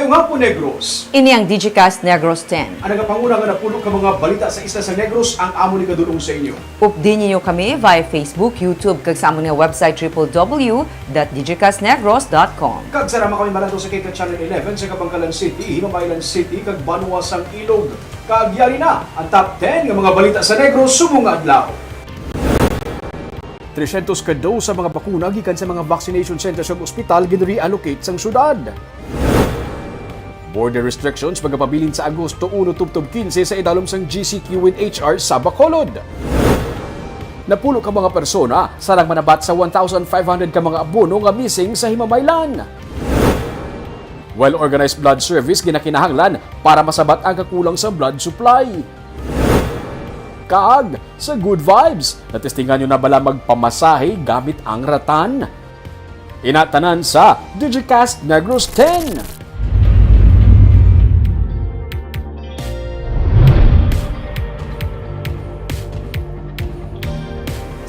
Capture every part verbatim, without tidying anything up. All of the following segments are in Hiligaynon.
Ngayong hapon, Negros. Ini ang Digicast Negros ten. Ang nagapanguna nga napulo ka mga balita sa isla sa Negros ang amon igadul-ong sa inyo. Updi ninyo kami via Facebook, YouTube, kag sa amon nga website, triple W dot digicastnegros dot com. Kag sarang man kami malantaw sa Cayta Channel eleven sa Kabankalan City, Himamaylan City, kag Banwa sang Ilog. Kag yari na ang top ten nga mga balita sa Negros subong nga adlaw. Tresyentos ka dose sa mga bakuna gikan sa mga vaccination center sa ospital gin-reallocate sang syudad. Border restrictions magapabilin sa Agosto uno tubtob quince sa idalom sang G C Q and H R sa Bacolod. Napulo ka mga persona sarang manabat sa one thousand five hundred ka mga abono nga missing sa Himamaylan. Well-organized blood service ginakinahanglan para masabat ang kakulang sa blood supply. Kag sa Good Vibes, natestingan nyo na bala magpamasahe gamit ang ratan? Ina tanan sa Digicast Negros ten.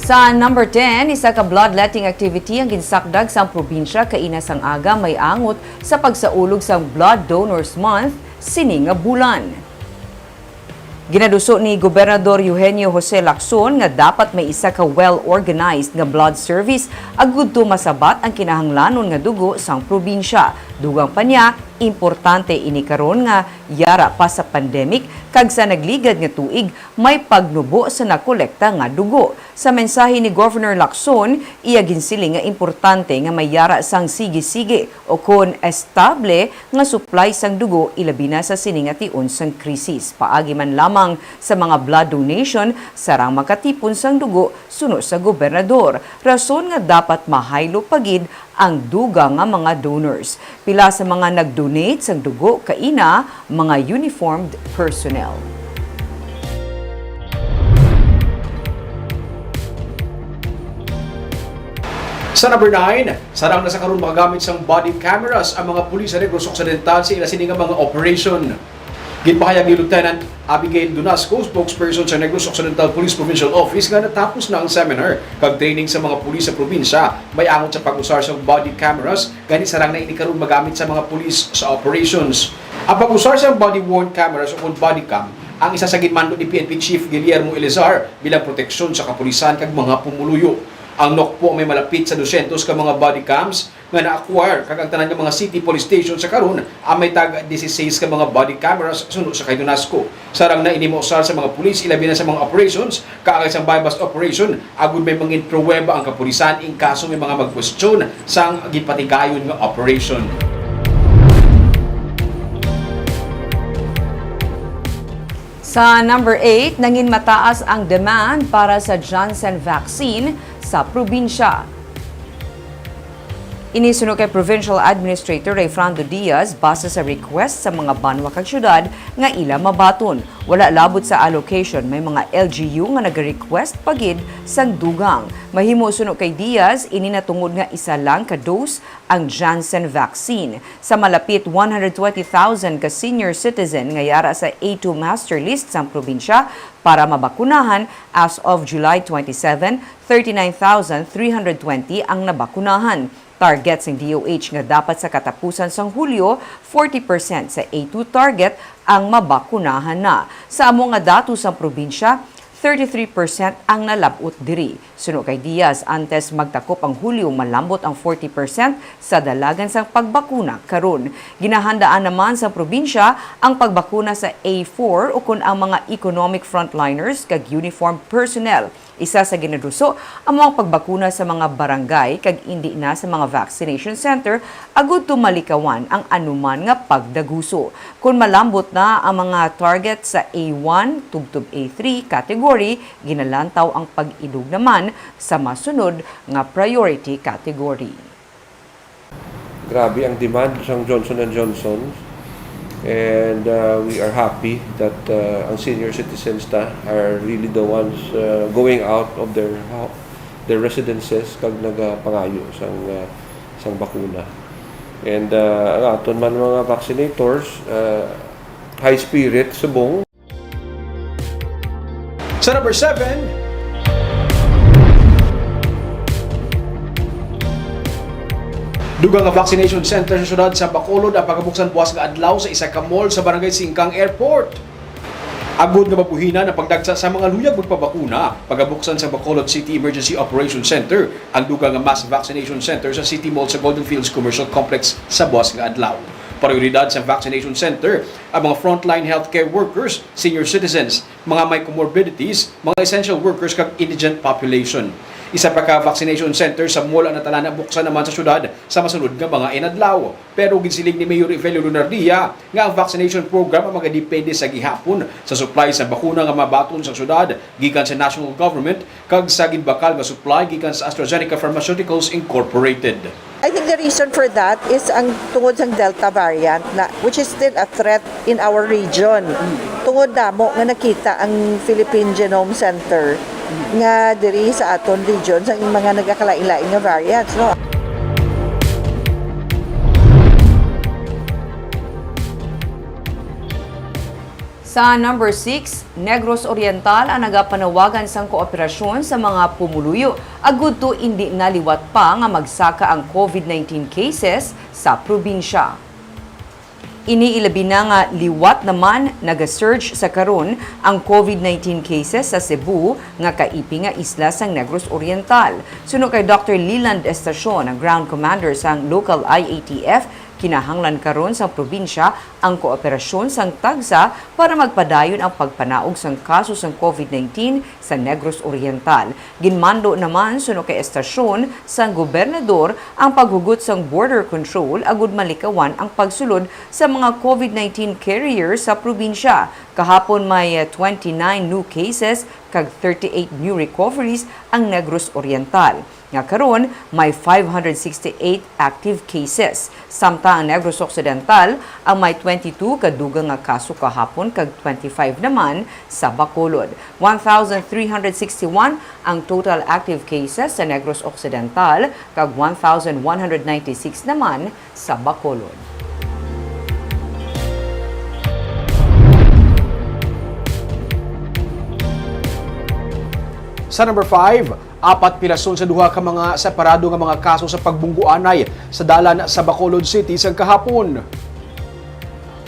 Sa number ten, isa ka bloodletting activity ang ginsakdag sa probinsya kaina sang aga may angot sa pagsaulog sang Blood Donors Month sini nga bulan. Ginaduso ni Gobernador Eugenio Jose Lacson nga dapat may isa ka well-organized nga blood service agud to masabat ang kinahanglanon nga dugo sang probinsya. Dugang pa niya, importante ini karon nga yara pa sa pandemic kag sa nagligad nga tuig may pagnubo sa nakolekta nga dugo. Sa mensahe ni Governor Lacson, iya ginsiling nga importante nga may yara sang sige-sige o kon estable nga supply sang dugo, ilabi na sa sini nga tion sang krisis. Paagi man lamang sa mga blood donation, sarang makatipon sang dugo suno sa gobernador, rason nga dapat mahaylo pa gid ang dugang nga mga donors. Pila sa mga nag-donate sang dugo kaina, mga uniformed personnel. Sa number nine, sarang na sa karon makagamit sang body cameras ang mga pulis sa Negros Occidental sa ila sini nga mga operation. Ginpahayag ni Lieutenant Abigail Dunasco, spokesperson sa Negros Occidental Police Provincial Office, nga natapos na ang seminar kag training sa mga pulis sa probinsya may angot sa pag-usar sang body cameras, gani sarang na ini karon magamit sa mga pulis sa operations. Ang pag-usar sang body-worn cameras o kon body cam ang isa sa ginmando ni P N P Chief Guillermo Elizar bilang proteksyon sa kapulisan kag mga pumuluyo. Ang N O C PO may malapit sa dusyentos ka mga body cams nga na-acquire, kag ang tanan nga mga city police station sa karon ang may tag dieciséis ka mga body cameras suno sa kay Dunasco. Sarang na ini mausar sa mga pulis, ilabi na sa mga operations, kaangay sang buy-bust operation, agud may mangin pruweba ang kapulisan in kaso may mga magkwestiyon sang ginpatigayon nga operation. Sa number eight, nangin mataas ang demand para sa Janssen vaccine sa probinsya. Ini suno kay Provincial Administrator Rayfrando Diaz base sa request sa mga banwa kag syudad nga ila mabaton. Wala labot sa allocation, may mga L G U nga nag-request pa gid sang dugang. Mahimo suno kay Diaz, ini na tungod nga isa lang ka dose ang Janssen vaccine. Sa malapit one hundred twenty thousand ka senior citizen nga yara sa A two master list sang probinsya para mabakunahan, as of July twenty-seven, thirty-nine thousand three hundred twenty ang nabakunahan. Target sang D O H nga dapat sa katapusan sang Hulyo, forty percent sa A two target ang mabakunahan na. Sa amo nga datos, ang probinsya, thirty-three percent ang nalab-ot diri. Suno kay Diaz, antes magtakop ang Hulyo, malambot ang forty percent sa dalagan sang pagbakuna karon. Ginahandaan naman sa probinsya ang pagbakuna sa A four ukon ang mga economic frontliners kag uniformed personnel. Isa sa ginaduso amo ang pagbakuna sa mga barangay kag indi na sa mga vaccination center agud to malikawan ang anuman nga pagdaguso. Kon malambot na ang mga target sa A one tubtob A three category, ginalantaw ang pag-idog naman sa masunod nga priority category. Grabe ang demand sang Johnson and Johnson. And, uh, we are happy that, uh, ang senior citizens ta are really the ones, uh, going out of their hou-, their residences kag nagapangayo sang, uh, sang bakuna. And, uh, ang aton man mga vaccinators, uh, high spirit subong. Sa number seven, Dugang nga vaccination center sa siyudad sa Bacolod ang pagabuksan buwas nga adlaw sa isa ka mall sa Barangay Singkang Airport. Agod nga mabuhinan ang pagdagsa sa mga luyag magpabakuna, pagabuksan sa Bacolod City Emergency Operation Center ang dugang nga mass vaccination center sa City Mall sa Golden Fields Commercial Complex sa buwas nga adlaw. Prioridad sa vaccination center ang mga frontline healthcare workers, senior citizens, mga may comorbidities, mga essential workers, kag indigent population. Isa pa ka vaccination center sa mall ang natalana buksan naman sa syudad sa masunod nga mga inadlaw. Pero ginsiling ni Mayor Evelio Lunardia nga ang vaccination program ang magadepende sa gihapon sa supply sa bakuna nga mabaton sa syudad gikan sa national government kag sa ginbakal nga supply gikan sa AstraZeneca Pharmaceuticals Incorporated. I think the reason for that is ang tungod sa Delta variant na, which is still a threat in our region. Tungod namo nga nakita ang Philippine Genome Center nga diri sa aton region sa mga nagakalain-lain nga variants, no? Sa number six, Negros Oriental ang nagapanawagan sang kooperasyon sa mga pumuluyo agud to indi na liwat pa nga magsaka ang covid nineteen cases sa probinsya. Ini ilabi na nga liwat naman naga-surge sa karon ang covid nineteen cases sa Cebu nga kaipi nga isla sang Negros Oriental. Suno kay Doctor Leland Estacion, ang ground commander sang local I A T F, kinahanglan karon sang probinsya ang kooperasyon sang tagsa para magpadayon ang pagpanaog sang kaso sang covid nineteen sa Negros Oriental. Ginmando naman, suno kay Estacion, sang gobernador ang paghugot sang border control agud malikawan ang pagsulod sa mga covid nineteen carrier sa probinsya. Kahapon may, eh, twenty-nine new cases kag thirty-eight new recoveries ang Negros Oriental, nga karon may five hundred sixty-eight active cases. Samtang ang Negros Occidental ang may twenty-two ka dugang nga kaso kahapon kag twenty-five naman sa Bacolod. One thousand three hundred sixty-one ang total active cases sa Negros Occidental kag one thousand one hundred ninety-six naman sa Bacolod. Sa number five, apat pirason sa duha ka mga separado nga mga kaso sa pagbunggoanay sa dalan sa Bacolod City sang kahapon.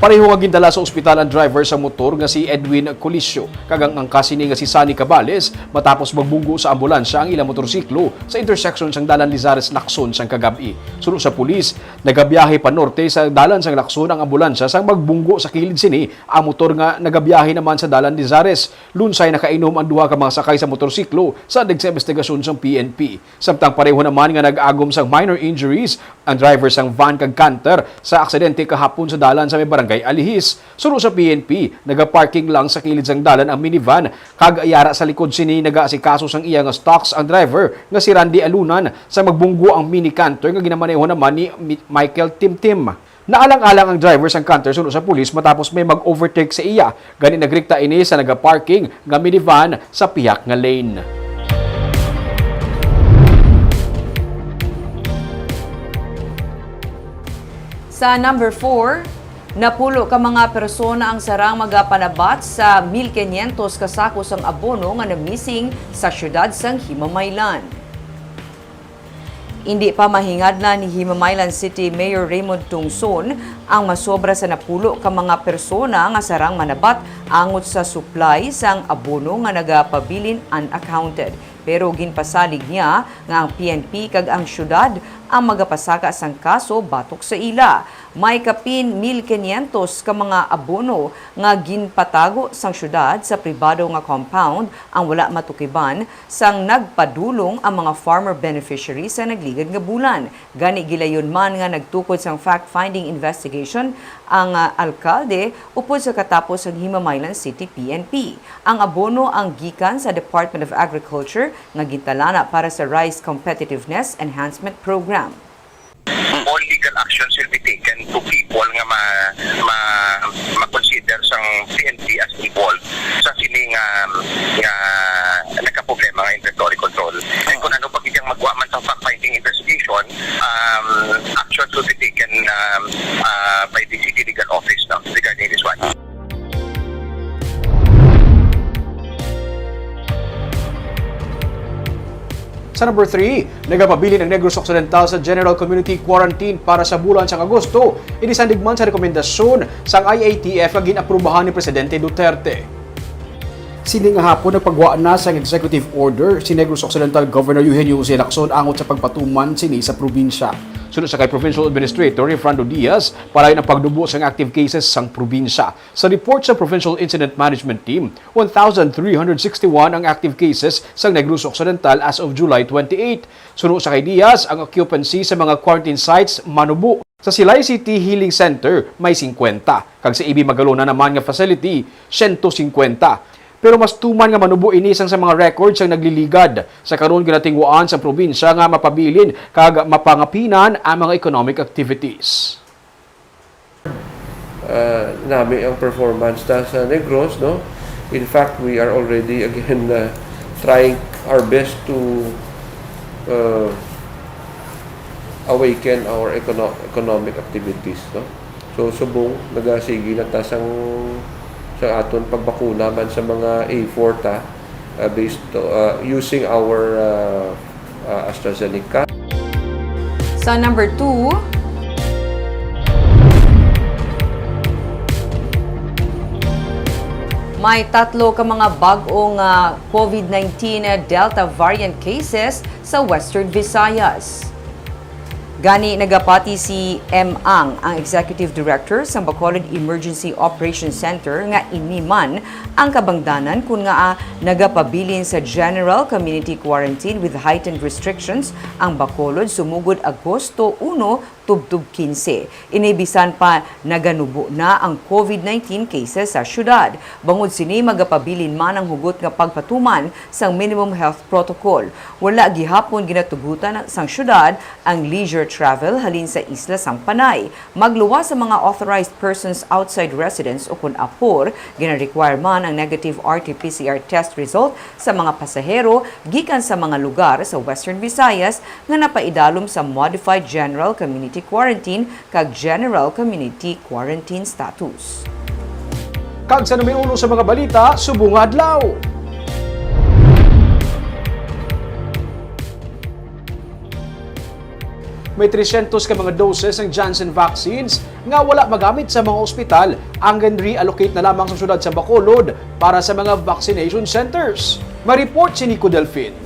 Pareho nga gindala sa ospital ang driver sa motor nga si Edwin Colisio kag ang angkas sini nga si Sunny Cabales matapos magbunggo sa ambulansya ang ilang motorsiklo sa intersection sang Dalan Lizares, Lacson sang kagab-i. Suno sa pulis, nagabiyahe pa norte sa dalan sang Lacson ang ambulansya sang magbunggo sa kilid sini ang motor nga nagabiyahe naman sa Dalan Lizares. Lunsay nakainom ang duha ka mga sakay sa motorsiklo, sandig sa investigasyon sang P N P. Samtang pareho naman nga nag-agom sang minor injuries ang driver sang van kag canter sa aksidente kahapon sa dalan sa may barangay Alihis. Suno sa P N P, nagaparking lang sa kilid sang dalan ang minivan, kag yara sa likod sini nagaasikaso sang iya nga stocks ang driver nga si Randy Alunan sa magbunggo ang mini canter nga ginamaneho naman ni Mi-, Michael Timtim. Naalang-alang ang driver sang canter suno sa pulis matapos may mag-overtake sa iya. Gani nagrikta ini sa nagaparking nga minivan sa pihak nga lane. Sa number four, napulo ka mga persona ang sarang magapanabat sa mil quinientos ka sako sang abono nga na-missing sa siyudad sang Himamaylan. Indi pa mahingadlan ni Himamaylan City Mayor Raymond Tungson ang masobra sa napulo ka mga persona nga sarang manabat angot sa supply sang abono nga nagapabilin unaccounted. Pero ginpasalig niya nga ang P N P kag ang siyudad ang magapasaka sang kaso batok sa ila. May kapin mil quinientos ka mga abono nga ginpatago sang siyudad sa pribado nga compound ang wala matukiban sang nagpadulong ang mga farmer beneficiaries sa nagligad nga bulan. Gani, gilayon man nga nagtukod sang fact-finding investigation ang, ah, alkalde upod sa katapos sang Himamaylan City P N P. Ang abono ang gikan sa Department of Agriculture nga gintalana para sa Rice Competitiveness Enhancement Program. All legal actions will be taken to people nga ma-, ma-, ma-consider sang P N P as involved sa sini nga, nga nagkaproblema nga inventory control. And kung ano pa gid ang magwa man sa fact-finding investigation, um, actions will be taken, um, uh, by the City Legal Office, no, regarding this one. Sa number three, nagapabilin ang Negros Occidental sa General Community Quarantine para sa bulan sang Agosto, ini sandig man sa rekomendasyon sang I A T F nga gin-aprubahan ni Presidente Duterte. Sini nga hapon, nagpagwa na sang executive order si Negros Occidental Governor Eugenio Jose Lacson angot sa pagpatuman sini sa probinsya. Suno sa kay Provincial Administrator Efrando Diaz, palayon ang pagnubo sang active cases sang probinsya. Sa report sa Provincial Incident Management Team, one thousand three hundred sixty-one ang active cases sa Negros Occidental as of July twenty-eight. Suno sa kay Diaz, ang occupancy sa mga quarantine sites manubo. Sa Silay City Healing Center, may singkwenta, kag sa A B Magalona naman nga facility, siyento singkwenta. Pero mas tuman nga manubo ini sang sa mga records ang nagliligad. Sa karon, ginatingwaan sa probinsya nga mapabilin kag mapangapinan ang mga economic activities. Uh, nami ang performance ta sa Negros, no? In fact, we are already again uh, trying our best to uh, awaken our econo- economic activities, no? So subong nagasigi na ta sang sa aton pagbakuna man sa mga A four ta uh, based to, uh, using our uh, uh, AstraZeneca. Sa number two, may tatlo ka mga bag-ong ah, COVID nineteen Delta variant cases sa Western Visayas. Gani nagapati si M. Ang, ang Executive Director sa Bacolod Emergency Operations Center, nga ini man ang kabangdanan kun ngaa nagapabilin sa general community quarantine with heightened restrictions ang Bacolod sumugod Agosto uno tubtob kinse. Ini bisan pa naganubo na ang COVID nineteen cases sa syudad. Bangod sini, magapabilin man ang hugot nga pagpatuman sang minimum health protocol. Wala gihapon ginatugutan sang syudad ang leisure travel halin sa isla sang Panay. Magluwas sa mga authorized persons outside residence o kon apor, gina-require man ang negative R T P C R test result sa mga pasahero gikan sa mga lugar sa Western Visayas nga napaidalom sa Modified General Community Quarantine kag General Community Quarantine status. Kag sa numero uno sa mga balita subong nga adlaw. May tresyentos ka mga doses sang Janssen vaccines nga wala magamit sa mga ospital ang gin-reallocate na lamang sa syudad sa Bacolod para sa mga vaccination centers. May report si Nico Delfin.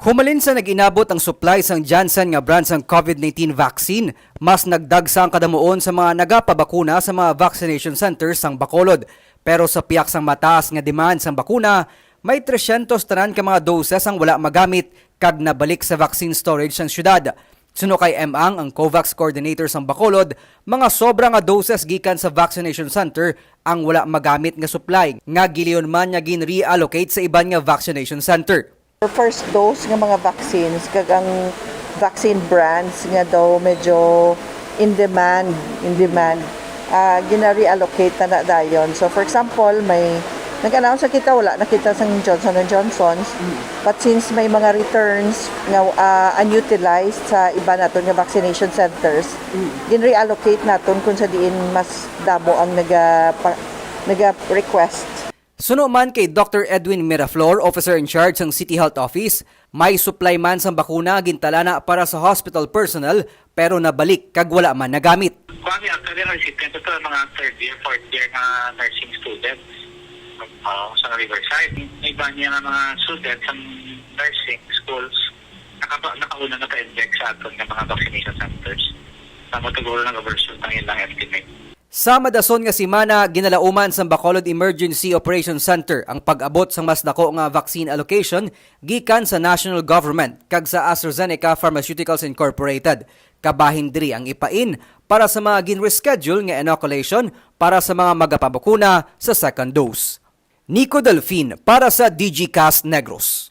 Humalin sa nag-inabot ang supply sang Janssen nga brand sang COVID nineteen vaccine, mas nagdagsa ang kadamuon sa mga nagapabakuna sa mga vaccination centers sang Bacolod. Pero sa pihak sang mataas nga demand sang bakuna, may tresyentos tanan ka mga doses ang wala magamit kag nabalik sa vaccine storage sang syudad. Suno kay M. Ang, ang COVAX coordinator sang Bacolod, mga sobra nga doses gikan sa vaccination center ang wala magamit nga supply, nga giliyon man nga gin-reallocate sa iban nga vaccination center. First dose nga mga vaccines kag ang vaccine brands nga daw medyo in demand, in demand, ah, gina-reallocate na na dayon. So for example, may nag-announce na kita, wala na kita sang Johnson and Johnson's. But since may mga returns nga ah, unutilized sa iba naton nga vaccination centers, gin-reallocate naton kung sa diin mas damo ang naga pa- naga-request. Suno man kay Doctor Edwin Miraflor, officer in charge sang City Health Office, may supply man sang bakuna gintalana para sa hospital personnel pero nabalik kag wala man nagamit. Kuan niya, actually, ang recipient ito ang mga third year, fourth year nga nursing students uh, sa Riverside. May iba niya nga mga students sa nursing schools nakaba, nakauna na ka-inject sa aton nga mga vaccination centers. Tama siguro nag-overshoot ang ilang estimate. Sa madason nga semana, ginalauman sang Bacolod Emergency Operations Center ang pag-abot sang mas dako nga vaccine allocation gikan sa national government kag sa AstraZeneca Pharmaceuticals Incorporated. Kabahin diri ang ipain para sa mga gin-reschedule nga inoculation para sa mga magapabakuna sa second dose. Nico Delfin para sa Digicast Negros.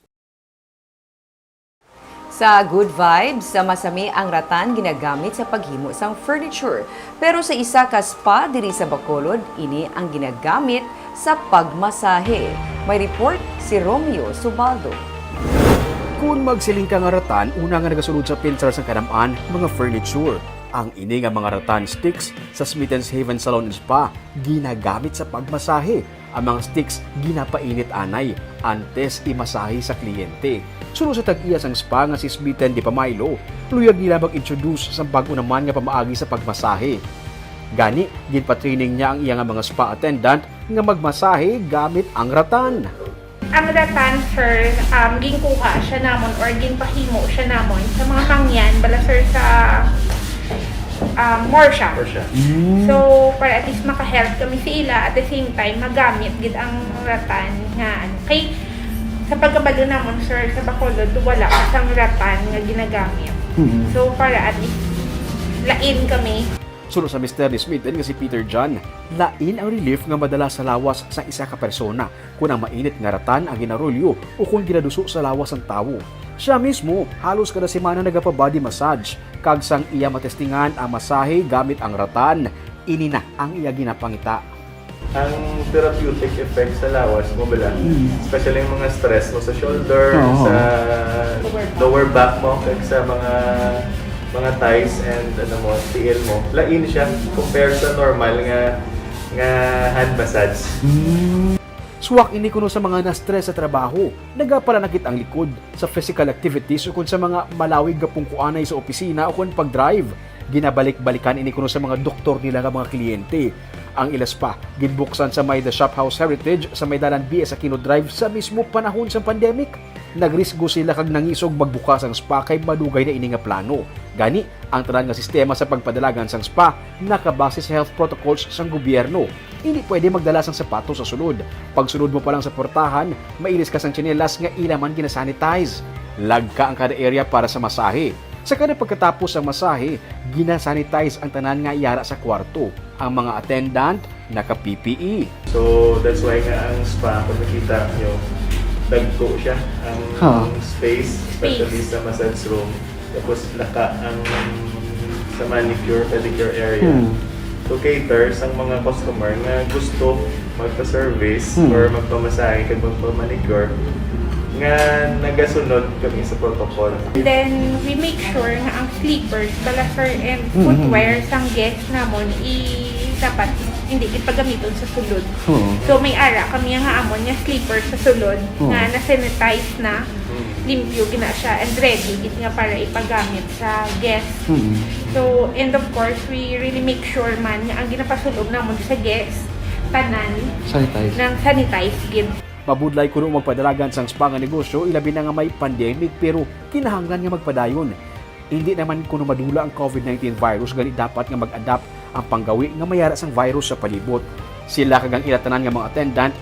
Sa Good Vibes, sa Masami ang ratan ginagamit sa paghimo sang furniture. Pero sa isa ka spa diri sa Bacolod, ini ang ginagamit sa pagmasahe. May report si Romeo Subaldo. Kun magsiling ka nga ratan, una nga nagasulod sa pensar sang kanam-an, mga furniture. Ang ini nga mga ratan sticks sa Smitten's Haven Salon and Spa ginagamit sa pagmasahe. Ang mga sticks ginapainit anay antes imasahe sa kliyente. Suno sa tag-iya sang spa nga si Smiten de Pamailo, luyag nila mag-introduce sang bag-o naman nga pamaagi sa pagmasahe. Gani, ginpa-training niya ang iya nga mga spa attendant nga magmasahe gamit ang ratan. Ang ratan, sir, um, ginkuha siya namon or ginpahimo siya namon sa mga mangyan, bala, sir, sa um, Morsha. Morsha. So, para at least maka-help kami sa ila, at the same time, magamit gid ang ratan nga, ano. Kay, sa pagkabalo namon, sir, sa Bacolod, wala pa sang ratan nga ginagamit. So, para at least, lain kami. Suno sa mister ni Smiten nga si Peter John, lain ang relief nga madala sa lawas sa isa ka persona kon ang mainit nga ratan ang ginarulyo o kon ginaduso sa lawas sang tawo. Siya mismo, halos kada semana nagapa-body massage, kag sang iya matestingan ang masahe gamit ang ratan, ini na ang iya ginapangita. Ang therapeutic effect sa lawas mo bala, especially yung mga stress mo sa shoulder, Oo. sa lower back mo, kag sa mga mga thighs and ano mo, tiil mo, lain siya compared sa normal nga nga hand massage. Suwak ini kuno sa mga na-stress sa trabaho, nagapalanakit ang likod. Sa physical activities ukon sa mga malawig nga pungkuanay sa opisina ukon pag-drive. Ginabalik-balikan ini kuno sa mga doktor nila nga mga kliyente. Ang ila spa ginbuksan sa may The Shop House Heritage sa may dalan B S Aquino Drive sa mismo panahon sang pandemic. Nagrisgo sila kag nangisog magbukas ang spa kay madugay na ini nga plano. Gani, ang tanan nga sistema sa pagpadalagan sang spa nakabase sa health protocols sang gobyerno. Hindi pwede magdala sang sapatos sa sulod. Pagsulod mo pa lang sa portahan, mailis ka sang tsinelas nga ila man ginasanitize. Lagka ang kada area para sa masahe. Sa kada pagkatapos sang masahe, ginasanitize ang tanan nga yara sa kwarto. Ang mga attendant, naka-P P E. So that's why nga ang spa, kung nakita nyo, dagko siya ang Huh. space, especially Space. Sa massage room. Tapos laka ang sa manicure, pedicure area. Hmm. To cater sa mga customer nga gusto magpa-service Hmm. or magpamasahe kag magpa-manicure nga nagasunod kami sa protocol. Then, we make sure nga ang slippers, bala, sir, and Mm-hmm. footwear sang guest namon, i dapat hindi gid pagamiton sa sulod. Oo. So, may ara kami nga amon nga slippers sa sulod Oo. nga na-sanitize na, limpyo gina siya, and ready gid nga para ipagamit sa guest. Mm. So, and of course, we really make sure man nga ang ginapasul-ob namon sa guest, tanan Sanitize. nang sanitize gid. Mabudlay kuno magpadalagan sang spa nga negosyo, ilabi na nga may pandemic, pero kinahanglan nga magpadayon. Hindi naman kuno madula ang COVID nineteen virus, gani dapat nga mag-adapt ang panggawi nga mayara sang virus sa palibot. Sila kag ang ila tanan nga mga attendant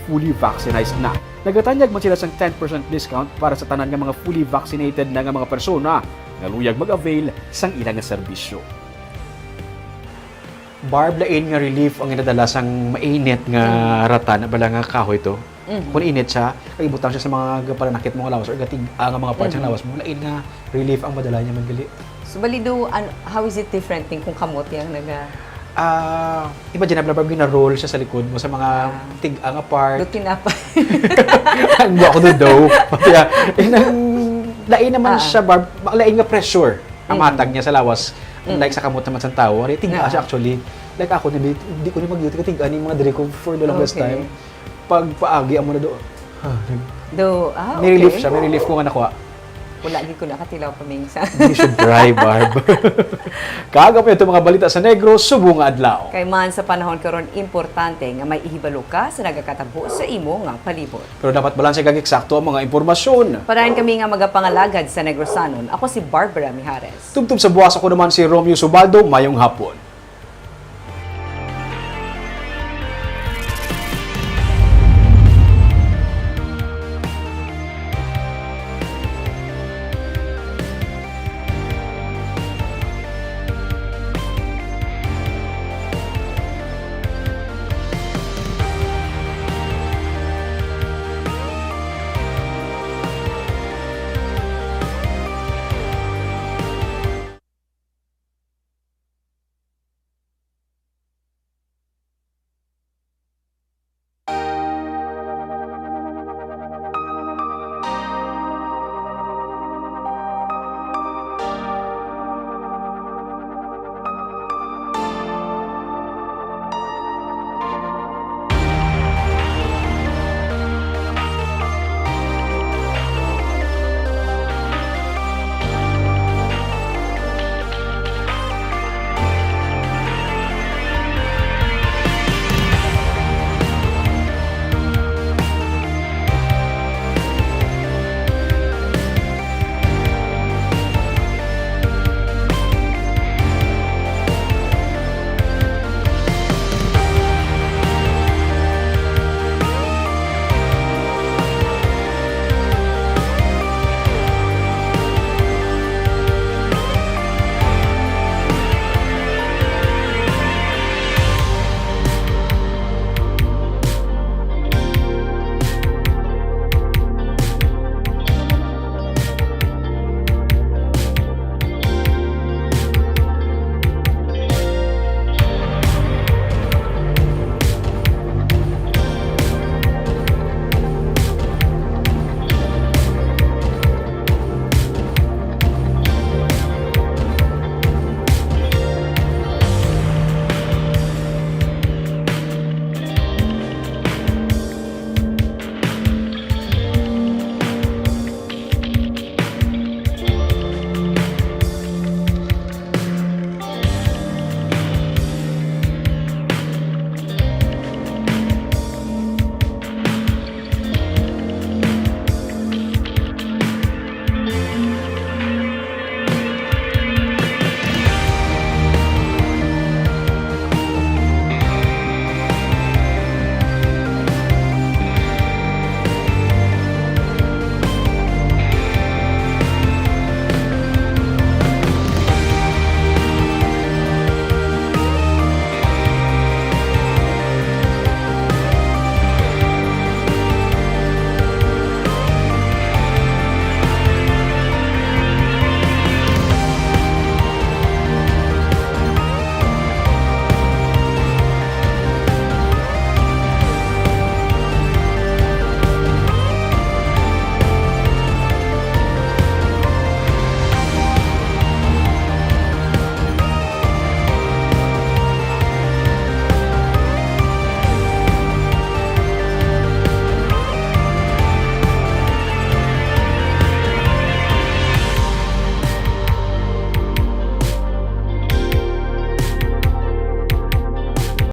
fully vaccinated na. Nagatanyag man sila sang ten percent discount para sa tanan nga mga fully vaccinated na nga mga persona nga luyag mag-avail sang ila nga serbisyo. Barb, lain nga relief ang ginadala sang mainit nga ratan, bala nga kahoy to. Kung init siya, kag ibutang siya sa mga gapalanakit mo nga lawas or gatig-a nga mga parts nga lawas mo, lain nga relief ang madala niya man gali. So, bali do, ano, how is it different din kung kamote ang naga... Ah, imagine na, Barb, gina-roll siya sa likod mo sa mga tig-a nga part. Do tinapay. Ang buwa ko do daw. Kaya, inang, lain naman Ah. siya, Barb, lain nga pressure ang matag niya sa lawas. Like sa kamot naman sa tao, ari tig-a Ah. siya actually. Like ako, hindi, hindi ko ni mag-duty, katig-a ni mga diri ko for the longest Okay. time. Pag paagi, amo na do. Ah, nag- Do, ah, okay. may relief siya, may relief ko nga nakuha. Wala gid ko nakatilaw pa minsan. You should try, Barb. Kag amo ito mga balita sa Negros subong nga adlaw. Kay man sa panahon karon, importante nga may ihibalo ka sa nagakatabo sa imo nga palibot. Pero dapat balanse kag eksakto ang mga impormasyon. Padayon kami nga magapangalagad sa Negrosanon. Ako si Barbara Mijares. Tubtob sa buwas, ako naman si Romeo Subaldo. Mayong hapon.